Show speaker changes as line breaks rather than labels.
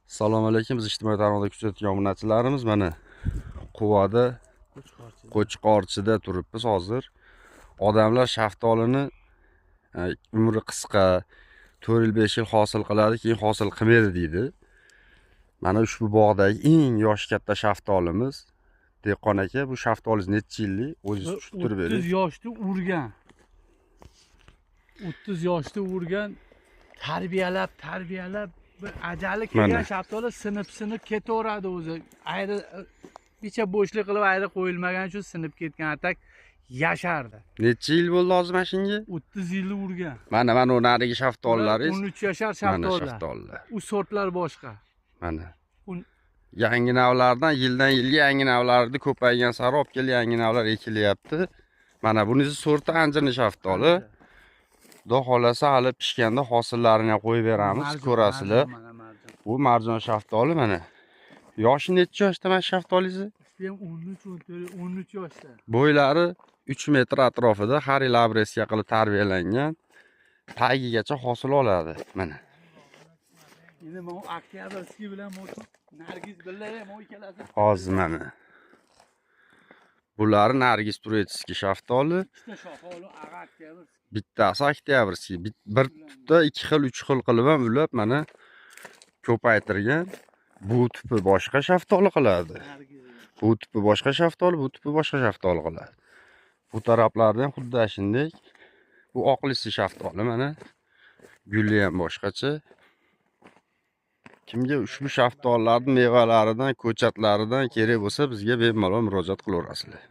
Assalomu alaykum. Biz ijtimoiy tarmoqda kuzatgan obunachilarimiz, mana Quvada Qo'chqorchida turibmiz hozir. Odamlar shaftolini umri qisqa, 4 yil 5 yil hosil qiladi, keyin hosil qilmaydi deydi. Mana ushbu bog'dagi eng yoshi katta shaftolimiz. Dehqon aka, bu shaftolingiz necha yillik? O'zingiz tushuntirib bering.
30 yoshda urgan. 30 yoshda urgan, tarbiyalab bir ajali kelgan shaftoli sinib ketaveradi o'zi. Ayri necha bo'shlik qilib ayri qo'yilmagan uchun sinib ketgan, atak yashardi.
Necha yil bo'ldi hozir mana shunga?
30 yilni urgan.
Mana u narigi shaftollaringiz.
13 yashar shaftollar.
Mana shaftollar.
U sortlar boshqa.
Mana. Yangi navlardan yildan yilga yangi navlarni ko'paygan sari olib kelib yangi navlar ekilyapti. Mana bunisi sorti anjirni shaftoli. Xudo xolasa hali pishganda hosillarini ham qo'yib beramiz, ko'rasizlar. Bu marjon shaftoli mana. Yoshi necha yoshda mana shaftolingiz?
13, 13 yoshda.
Bo'ylari 3 metr atrofida, har yil abreska qilib tarbiyalangan. Tagigacha hosil oladi mana.
Endi bu Oktyabrskiy bilan Nargiz bilan bu ikkalasi.
Hozir mana. Bular Nargiz turetskiy shaftoli.
Ikkita shoxoli Oktyabrskiy.
Bittasi Oktyabrskiy. Bir tupda 2 xil, 3 xil qilib ham ulab mana ko'paytirgan. Bu tupi boshqa shaftoli qiladi. Bu tupi boshqa shaftoli, bu tupi boshqa shaftoli qiladi. Bu taraflarda ham xuddi shunday. Bu oqlisi shaftoli mana. Guli ham boshqacha. Kimga ushbu shaftollarning mevalaridan, ko'chatlaridan kerak bo'lsa, bizga bemalol murojaat qilaverasizlar.